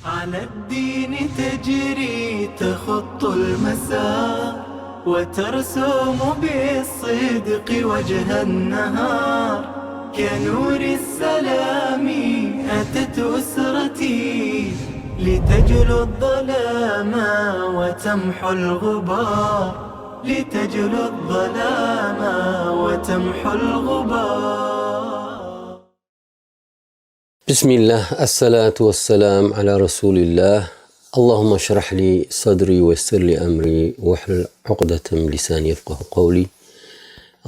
على الدين تجري تخط المسار، وترسم بالصدق وجه النهار. كنور السلام أتت أسرتي، لتجلو الظلام وتمحو الغبار، لتجلو الظلام وتمحو الغبار. بسم الله، الصلاة والسلام على رسول الله. اللهم اشرح لي صدري ويسر لي أمري واحلل عقدة من لساني يفقه قولي.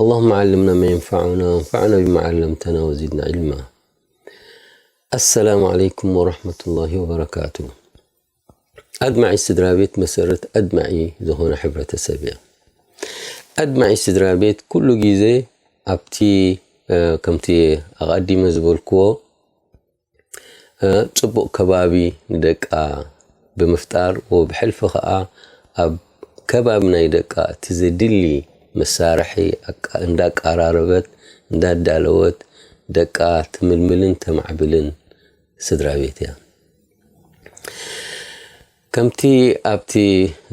اللهم علمنا ما ينفعنا وانفعنا بما علمتنا وزدنا علما. السلام عليكم ورحمة الله وبركاته. ኣድማዒ ስድራ ቤት መሰረት ኣድማዒ ዝኾነ ሕብረተሰብ እያ። ኣድማዒ ስድራ ቤት ኩሉ ግዜ ኣብቲ ከምቲ ኣቐዲመ ዝበልክዎ ጽቡቕ ከባቢ ንደቃ ብምፍጣር፣ ብሕልፊ ኸኣ ኣብ ከባቢ ናይ ደቃ እቲ ዘድሊ መሳርሒ እንዳኣቀራረበት፣ እንዳዳለወት ደቃ ትምልምልን ተማዕብልን ስድራ ቤት እያ። ከምቲ ኣብቲ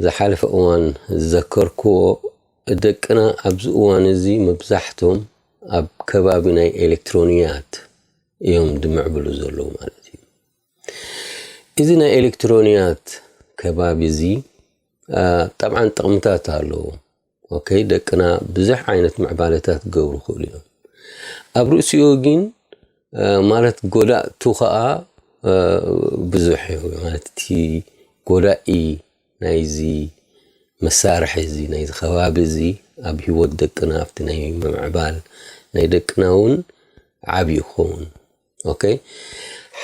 ዝሓለፈ እዋን ዝዘከርክዎ፣ ደቅና ኣብዚ እዋን እዚ መብዛሕቶም ኣብ ከባቢ ናይ ኤሌክትሮንያት እዮም ዝምዕብሉ ዘለዉ ማለት እዩ። እዚ ናይ ኤሌክትሮንያት ከባቢ እዚ ጠብዓን ጥቕምታት ኣለዎ። ኦኬ፣ ደቅና ብዙሕ ዓይነት ምዕባለታት ክገብሩ ይኽእሉ እዮም። ኣብ ርእሲኡ ግን ማለት ጎዳእቱ ኸኣ ብዙሕ እዩ። ማለት እቲ ጎዳኢ ናይዚ መሳርሒ እዚ ናይዚ ከባቢ እዚ ኣብ ህይወት ደቅና ኣብቲ ናይ ምምዕባል ናይ ደቅና እውን ዓብዪ ክኸውን። ኦኬ፣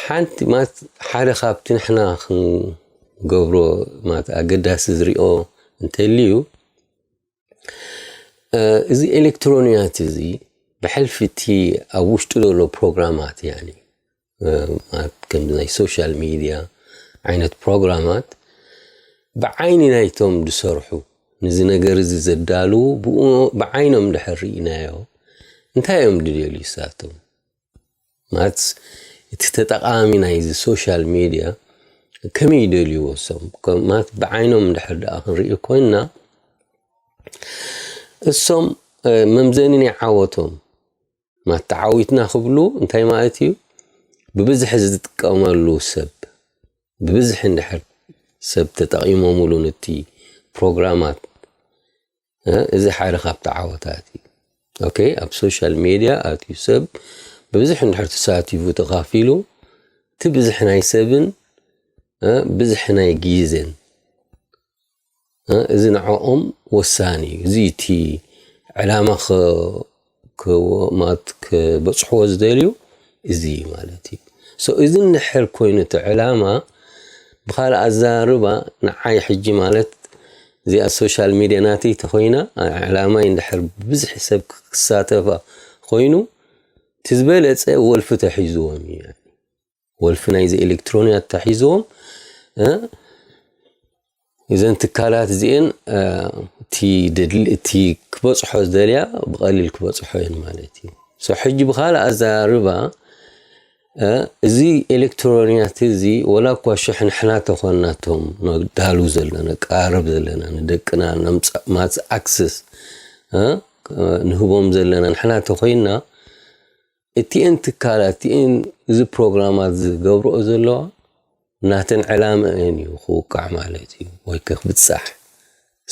ሓንቲ ማለት ሓደ ካብቲ ንሕና ክንገብሮ ማለት ኣገዳሲ ዝሪኦ እንተልዩ እዚ ኤሌክትሮንያት እዚ ብሕልፊ እቲ ኣብ ውሽጡ ዘሎ ፕሮግራማት ያኒ ከም ናይ ሶሻል ሚድያ ዓይነት ፕሮግራማት ብዓይኒ ናይቶም ዝሰርሑ ነዚ ነገር እዚ ዘዳልዉ ብኡ ብዓይኖም ድሕር ርኢናዮ እንታይ እዮም ድደልዩ እሳቶም ማለት እቲ ተጠቃሚ ናይዚ ሶሻል ሚድያ ከመይ ይደልይዎ እሶም ማለት ብዓይኖም ድሕር ደኣ ክንርኢ ኮይንና እሶም መምዘኒ ናይ ዓወቶም ማለት ተዓዊትና ክብሉ እንታይ ማለት እዩ? ብብዝሒ ዝጥቀመሉ ሰብ ብብዝሒ እንድሕር ሰብ ተጠቒሞምሉ ነቲ ፕሮግራማት እዚ ሓደ ካብቲ ዓወታት እዩ። ኦኬ፣ ኣብ ሶሻል ሜድያ ኣትዩ ሰብ ብብዝሒ እንድሕር ተሳቲፉ ተኻፊሉ እቲ ብዝሒ ናይ ሰብን ብዝሒ ናይ ግዜን እዚ ንዕኦም ወሳኒ እዩ። እዚ እቲ ዕላማ ማለት ክበፅሕዎ ዝደልዩ እዚ እዩ ማለት እዩ። ሶ እዚ እንድሕር ኮይኑ እቲ ዕላማ ብካልእ ኣዘራርባ ንዓይ ሕጂ ማለት እዚኣ ሶሻል ሚድያ ናተይ ተኮይና ዕላማይ እንድሕር ብብዝሒ ሰብ ክሳተፋ ኮይኑ እቲ ዝበለፀ ወልፊ ተሒዝዎም እዩ። ወልፊ ናይዚ ኤሌክትሮንያት ተሒዝዎም እዘን ትካላት እዚኤን እቲ ክበፅሖ ዝደልያ ብቐሊል ክበፅሖ እየን ማለት እዩ። ሶ ሕጂ ብካልእ ኣዘራርባ እዚ ኤሌክትሮንያት እዚ ወላ እኳ ሽሕ ንሕና ተኾንናቶም ነዳሉ ዘለና ነቀራረብ ዘለና ንደቅና ነምፅእ ኣክሰስ ንህቦም ዘለና ንሕና ተኾይንና እቲኤን ትካላት እቲኤን እዚ ፕሮግራማት ዝገብርኦ ዘለዋ ናተን ዕላመአን እዩ ክውቃዕ ማለት እዩ ወይ ከ ክብጻሕ።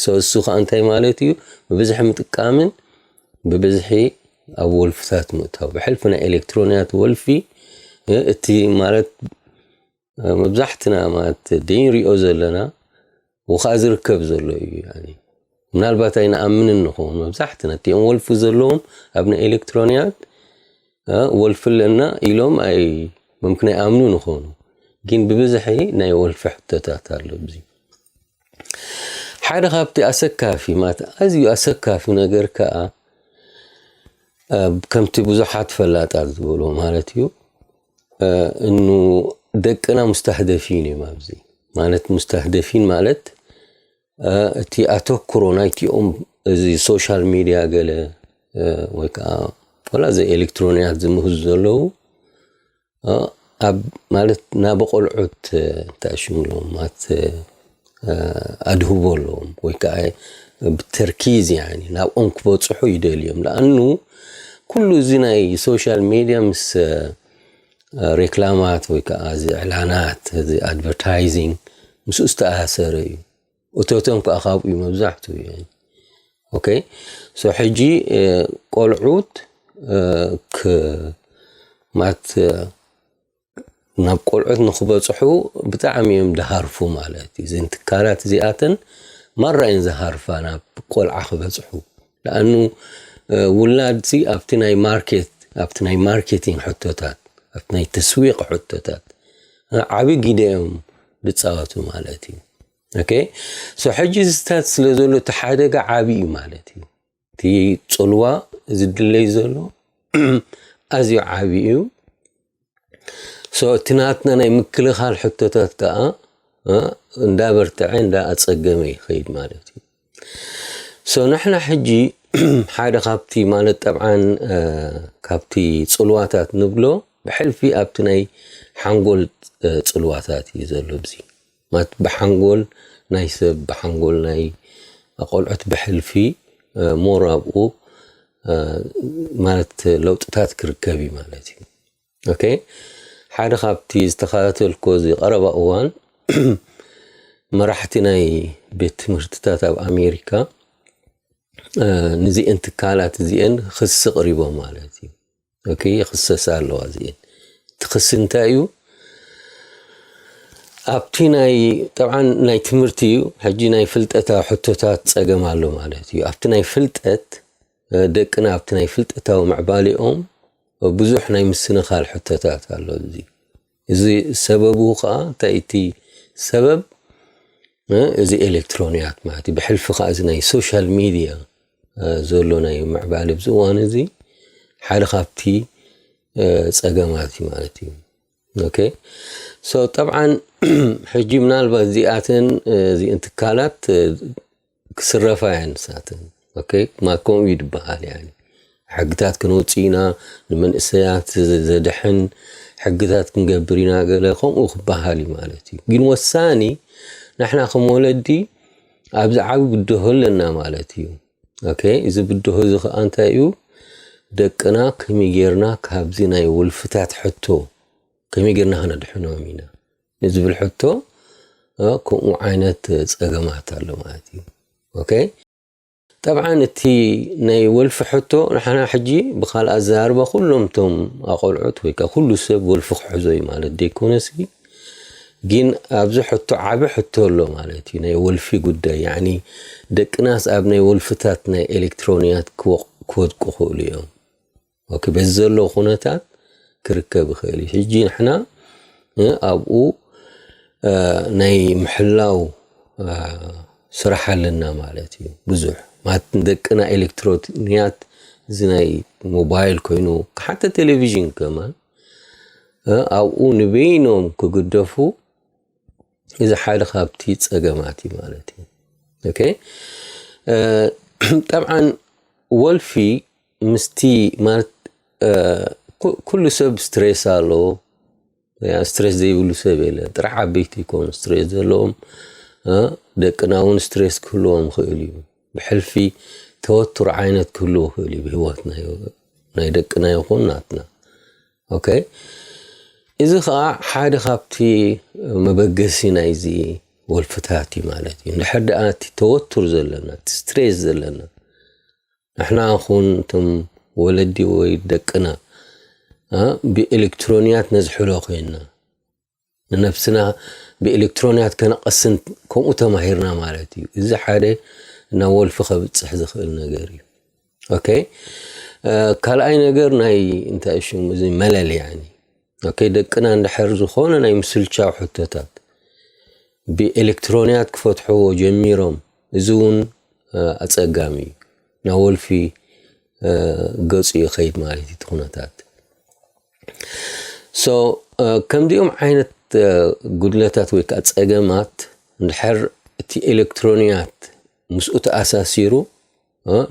So እሱ ከዓ እንታይ ማለት እዩ? ብብዝሒ ምጥቃምን ብብዝሒ ኣብ ወልፍታት ምእታው ብሕልፊ ናይ ኤሌክትሮንያት ወልፊ እቲ ማለት መብዛሕትና ማለት ደይንሪኦ ዘለና ውኻ ዝርከብ ዘሎ እዩ። ምናልባት ኣይንኣምንን ንኸውን መብዛሕትና እቲኦም ወልፊ ዘለዎም ኣብ ናይ ኤሌክትሮንያት ወልፊ ኣለና ኢሎም ኣይ ምምክን ኣይኣምኑ ንኾኑ ግን ብብዝሒ ናይ ወልፊ ሕቶታት ኣሎ። እዚ ሓደ ካብቲ ኣሰካፊ ማለት ኣዝዩ ኣሰካፊ ነገር ከዓ ከምቲ ብዙሓት ፈላጣት ዝበልዎ ማለት እዩ እኑ ደቅና ሙስተህደፊን እዮም። ኣብዚ ማለት ሙስተህደፊን ማለት እቲ ኣተኩሮ ናይቲኦም እዚ ሶሻል ሚድያ ገለ ወይ ከዓ ወላ እዚ ኤሌክትሮንያት ዝምህዙ ዘለዉ ኣብ ማለት ናብ ቆልዑት እንታይ ሽምሎም ማት ኣድህቦ ኣለዎም ወይ ከዓ ብተርኪዝ ያኒ ናብኦም ክበፅሑ ይደልዮም። ለኣኑ ኩሉ እዚ ናይ ሶሻል ሜድያ ምስ ሬክላማት ወይ ከዓ እዚ ዕላናት እዚ ኣድቨርታይዚንግ ምስኡ ዝተኣሳሰረ እዩ። እቶቶም ከዓ ካብኡ እዩ መብዛሕትኡ እዩ። ኦኬ ሶ ሕጂ ቆልዑት ማት ናብ ቆልዑት ንክበፅሑ ብጣዕሚ እዮም ዝሃርፉ ማለት እዩ። እዘን ትካላት እዚኣተን ማራ እየን ዝሃርፋ ናብ ቆልዓ ክበፅሑ። ለኣኑ ውላድሲ ኣብቲ ናይ ማርኬት ኣብቲ ናይ ማርኬቲንግ ሕቶታት ኣብቲ ናይ ተስዊቅ ሕቶታት ዓብዪ ግደ እዮም ዝፃወቱ ማለት እዩ። ኦኬ ሶ ሕጂ ዝታት ስለ ዘሎ እቲ ሓደጋ ዓብዪ እዩ ማለት እዩ። እቲ ፅልዋ ዝድለይ ዘሎ ኣዝዩ ዓብዪ እዩ። ሶ እቲ ናትና ናይ ምክልኻል ሕቶታት ከዓ እንዳበርትዐ እንዳኣፀገመ ይኸይድ ማለት እዩ። ሶ ንሕና ሕጂ ሓደ ካብቲ ማለት ጠብዓን ካብቲ ፅልዋታት ንብሎ ብሕልፊ ኣብቲ ናይ ሓንጎል ፅልዋታት እዩ ዘሎ። ብዚ ማለት ብሓንጎል ናይ ሰብ ብሓንጎል ናይ ቆልዑት ብሕልፊ ሞር ኣብኡ ማለት ለውጥታት ክርከብ እዩ ማለት እዩ። ኦኬ ሓደ ካብቲ ዝተኸታተልኮ እዚ ቀረባ እዋን መራሕቲ ናይ ቤት ትምህርትታት ኣብ ኣሜሪካ ንዚአን ትካላት እዚአን ክሲ ቅሪቦም ማለት እዩ። ኦኬ ይኽሰሳ ኣለዋ እዚአን። እቲ ክሲ እንታይ እዩ? ኣብቲ ናይ ጠብዓን ናይ ትምህርቲ እዩ። ሕጂ ናይ ፍልጠታዊ ሕቶታት ፀገም ኣሎ ማለት እዩ። ኣብቲ ናይ ፍልጠት ደቅና ኣብቲ ናይ ፍልጠታዊ ምዕባሊኦም ብዙሕ ናይ ምስንኻል ሕቶታት ኣሎ። እዚ እዚ ሰበቡ ከዓ እንታይ እቲ ሰበብ እዚ ኤሌክትሮንያት ማለት እዩ። ብሕልፊ ከዓ እዚ ናይ ሶሻል ሚድያ ዘሎ ናይ ምዕባሊ ኣብዚ እዋን እዚ ሓደ ካብቲ ፀገማት እዩ ማለት እዩ። ኦኬ ሶ ጠብዓን ሕጂ ምናልባት እዚኣተን እዚእን ትካላት ክስረፋ እየን ንሳተን። ኦኬ ማት ከምኡ እዩ ዝበሃል። ያኒ ሕግታት ክንወፅእ ኢና፣ ንመንእሰያት ዘድሕን ሕግታት ክንገብር ኢና ገለ ከምኡ ክበሃል እዩ ማለት እዩ። ግን ወሳኒ ንሕና ከም ወለዲ ኣብዚ ዓቢ ብድሆ ኣለና ማለት እዩ። ኦኬ እዚ ብድሆ እዚ ከዓ እንታይ እዩ? ደቅና ከመይ ጌርና ካብዚ ናይ ወልፍታት ሕቶ ከመይ ጌርና ከነድሕኖም ኢና ንዝብል ሕቶ ከምኡ ዓይነት ፀገማት ኣሎ ማለት እዩ። ኦኬ ጠብዓን እቲ ናይ ወልፊ ሕቶ ንሓና ሕጂ ብካልእ ኣዘራርባ ኩሎም እቶም ኣቆልዑት ወይ ከዓ ኩሉ ሰብ ወልፊ ክሕዞ እዩ ማለት ዘይኮነሲ ግን ኣብዚ ሕቶ ዓቢ ሕቶ ኣሎ ማለት እዩ። ናይ ወልፊ ጉዳይ ያኒ ደቅናስ ኣብ ናይ ወልፍታት ናይ ኤሌክትሮንያት ክወድቁ ክእሉ እዮም። ኦኬ በዚ ዘሎ ኩነታት ክርከብ ይኽእል እዩ። ሕጂ ንሕና ኣብኡ ናይ ምሕላው ስራሕ ኣለና ማለት እዩ። ብዙሕ ማለት ንደቅና ኤሌክትሮንያት እዚ ናይ ሞባይል ኮይኑ ሓተ ቴሌቪዥን ከማን ኣብኡ ንበይኖም ክግደፉ እዚ ሓደ ካብቲ ፀገማት እዩ ማለት እዩ። ኦኬ ጠብዓን ወልፊ ምስቲ ማለት ኩሉ ሰብ ስትሬስ ኣለዎ። ስትሬስ ዘይብሉ ሰብ የለ። ጥራሕ ዓበይቲ ይኮኑ ስትሬስ ዘለዎም ደቅና እውን ስትሬስ ክህልዎም ይኽእል እዩ። ብሕልፊ ተወትሮ ዓይነት ክህልዎ ይኽእል እዩ ብህይወትና ናይ ደቅና ይኹን ናትና። ኦኬ እዚ ከዓ ሓደ ካብቲ መበገሲ ናይዚ ወልፍታት እዩ ማለት እዩ። እንድሕር ደኣ እቲ ተወትር ዘለና እቲ ስትሬስ ዘለና ንሕና ኹን እቶም ወለዲ ወይ ደቅና ብኤሌክትሮንያት ነዝሕሎ ኮይንና ንነብስና ብኤሌክትሮንያት ከነቐስን ከምኡ ተማሂርና ማለት እዩ። እዚ ሓደ ናብ ወልፊ ከብፅሕ ዝኽእል ነገር እዩ። ኦኬ ካልኣይ ነገር ናይ እንታይ ሽሙ እዚ መለል ያኒ ኦኬ ደቅና እንድሕር ዝኾነ ናይ ምስልቻው ሕቶታት ብኤሌክትሮንያት ክፈትሕዎ ጀሚሮም እዚ እውን ኣፀጋሚ እዩ። ናብ ወልፊ ገፁ ይኸይድ ማለት እዩ እቲ ኩነታት። ሶ ከምዚኦም ዓይነት ጉድለታት ወይ ከዓ ፀገማት እንድሕር እቲ ኤሌክትሮንያት ምስኡ ተኣሳሲሩ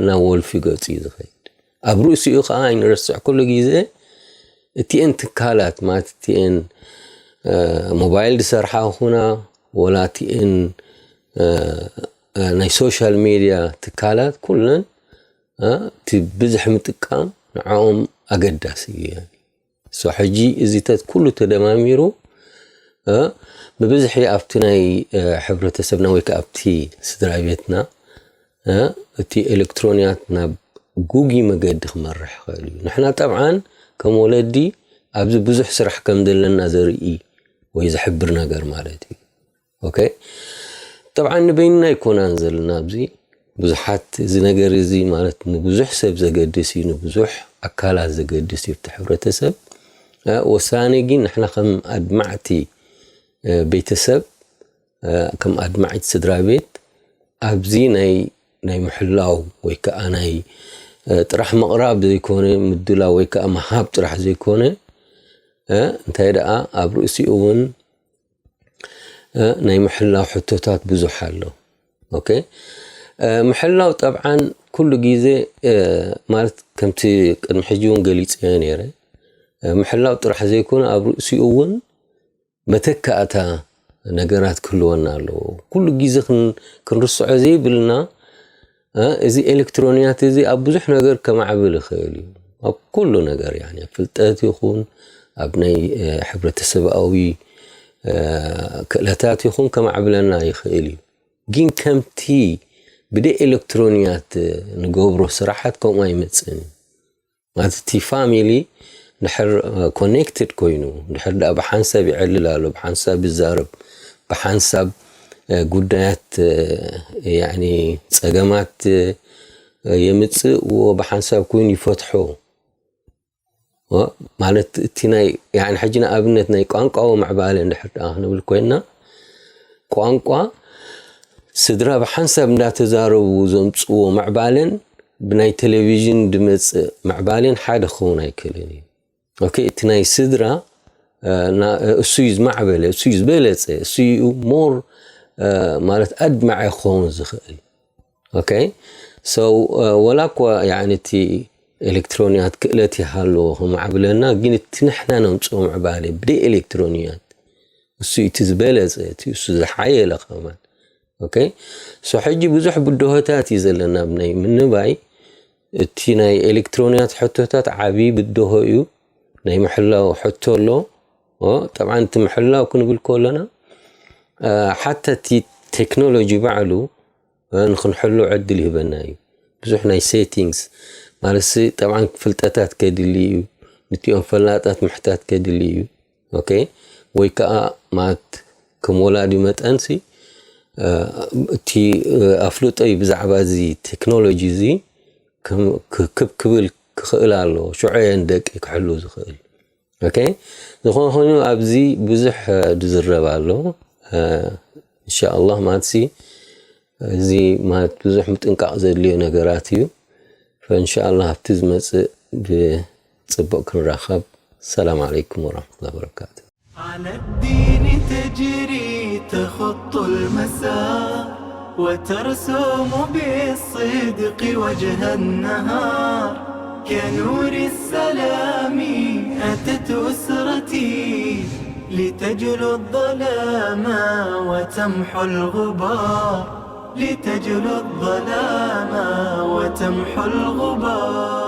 ናብ ወልፊ ገፁ እዩ ዝኸይድ። ኣብ ርእሲኡ ከዓ ኣይንረስዕ ኩሉ ግዜ እቲኤን ትካላት ማለት እቲኤን ሞባይል ዝሰርሓ ኹና ወላ እቲኤን ናይ ሶሻል ሚድያ ትካላት ኩለን እቲ ብዝሕ ምጥቃም ንዕኦም ኣገዳሲ እዩ። ሶ ሕጂ እዚተት ኩሉ ተደማሚሩ ብብዝሒ ኣብቲ ናይ ሕብረተሰብና ወይ ከዓ ኣብቲ ስድራ ቤትና እቲ ኤሌክትሮንያት ናብ ጉጊ መገዲ ክመርሕ ይኽእል እዩ። ንሕና ጠብዓን ከም ወለዲ ኣብዚ ብዙሕ ስራሕ ከም ዘለና ዘርኢ ወይ ዝሕብር ነገር ማለት እዩ። ኦኬ፣ ጠብዓን ንበይንና ኣይኮናን ዘለና ኣብዚ ብዙሓት እዚ ነገር እዚ ማለት ንብዙሕ ሰብ ዘገድስ እዩ፣ ንብዙሕ ኣካላት ዘገድስ እዩ እቲ ሕብረተሰብ። ወሳኒ ግን ንሕና ከም ኣድማዕቲ ቤተሰብ ከም ኣድማዒት ስድራ ቤት ኣብዚ ናይ ናይ ምሕላው ወይ ከዓ ናይ ጥራሕ ምቕራብ ዘይኮነ ምድላው ወይ ከዓ ምሃብ ጥራሕ ዘይኮነ እንታይ ደኣ ኣብ ርእሲኡ እውን ናይ ምሕላው ሕቶታት ብዙሕ ኣሎ። ኦኬ፣ ምሕላው ጠብዓን ኩሉ ግዜ ማለት ከምቲ ቅድሚ ሕጂ እውን ገሊፀዮ ነይረ ምሕላው ጥራሕ ዘይኮነ ኣብ ርእሲኡ እውን መተካእታ ነገራት ክህልወና ኣለዎ። ኩሉ ግዜ ክንርስዖ ዘይብልና እዚ ኤሌክትሮንያት እዚ ኣብ ብዙሕ ነገር ከማዕብል ይኽእል እዩ። ኣብ ኩሉ ነገር ያ ፍልጠት ይኹን ኣብ ናይ ሕብረተሰብኣዊ ክእለታት ይኹን ከማዕብለና ይኽእል እዩ። ግን ከምቲ ብደ ኤሌክትሮንያት ንገብሮ ስራሓት ከምኡ ኣይመፅእን እዩ። ማለት እቲ ፋሚሊ ድሕር ኮኔክትድ ኮይኑ ድሕር ዳ ብሓንሳብ ይዕልል ኣሎ ብሓንሳብ ይዛረብ ብሓንሳብ ጉዳያት ፀገማት የምፅእ ብሓንሳብ ኮይኑ ይፈትሖ። ማለት እቲ ናይ ሕጂ ንኣብነት ናይ ቋንቋዊ ምዕባለ እንድሕር ዳ ክንብል ኮይና ቋንቋ ስድራ ብሓንሳብ እንዳተዛረቡ ዘምፅዎ ምዕባለን ብናይ ቴሌቪዥን ድመፅእ ምዕባሌን ሓደ ክኸውን ኣይክእልን እዩ። ኦኬ፣ እቲ ናይ ስድራ እሱ እዩ ዝማዕበለ፣ እሱ እዩ ዝበለፀ፣ እሱ እዩ ሞር ማለት ኣድማዒ ክኸውን ዝኽእል። ኦኬ፣ ሶ ወላ እኳ ያኒ እቲ ኤሌክትሮንያት ክእለት ይሃለዎ ክማዕብለና፣ ግን እቲ ንሕና ነምፅኦ ምዕባለ ብደይ ኤሌክትሮንያት እሱ እቲ ዝበለፀ እቲ እሱ ዝሓየለ ከማን። ኦኬ፣ ሶ ሕጂ ብዙሕ ብድሆታት እዩ ዘለና ብናይ ምንባይ። እቲ ናይ ኤሌክትሮንያት ሕቶታት ዓብዪ ብድሆ እዩ። ናይ ምሕላው ሕቶ ኣሎ። ጠብዓን እቲ ምሕላው ክንብል ከለና ሓታ እቲ ቴክኖሎጂ ባዕሉ ንክንሕሎ ዕድል ይህበና እዩ። ብዙሕ ናይ ሴቲንግስ ማለት ጠብዓን ፍልጠታት ከድሊ እዩ። ንቲኦም ፈላጣት ምሕታት ከድሊ እዩ። ኦኬ፣ ወይ ከዓ ማለት ከም ወላዲ መጠንሲ እቲ ኣፍልጦ እዩ ብዛዕባ እዚ ቴክኖሎጂ እዚ ክክብ ክብል ክኽእል ኣለዎ። ሽዑ እየን ደቂ ክሕሉ ዝኽእል። ኦኬ፣ ዝኾነ ኮይኑ ኣብዚ ብዙሕ ዝዝረብ ኣሎ። እንሻኣላህ ማለትሲ እዚ ማለት ብዙሕ ምጥንቃቕ ዘድልዮ ነገራት እዩ። ፈእንሻኣላህ ኣብቲ ዝመፅእ ብፅቡቕ ክንራኸብ። ሰላም ዓለይኩም ወራህመቱላሂ ወበረካቱ። على الدين تجري تخط المسار وترسم بالصدق وجه النهار كنور السلام أتت أسرتي لتجلو الظلام وتمحو الغبار لتجلو الظلام وتمحو الغبار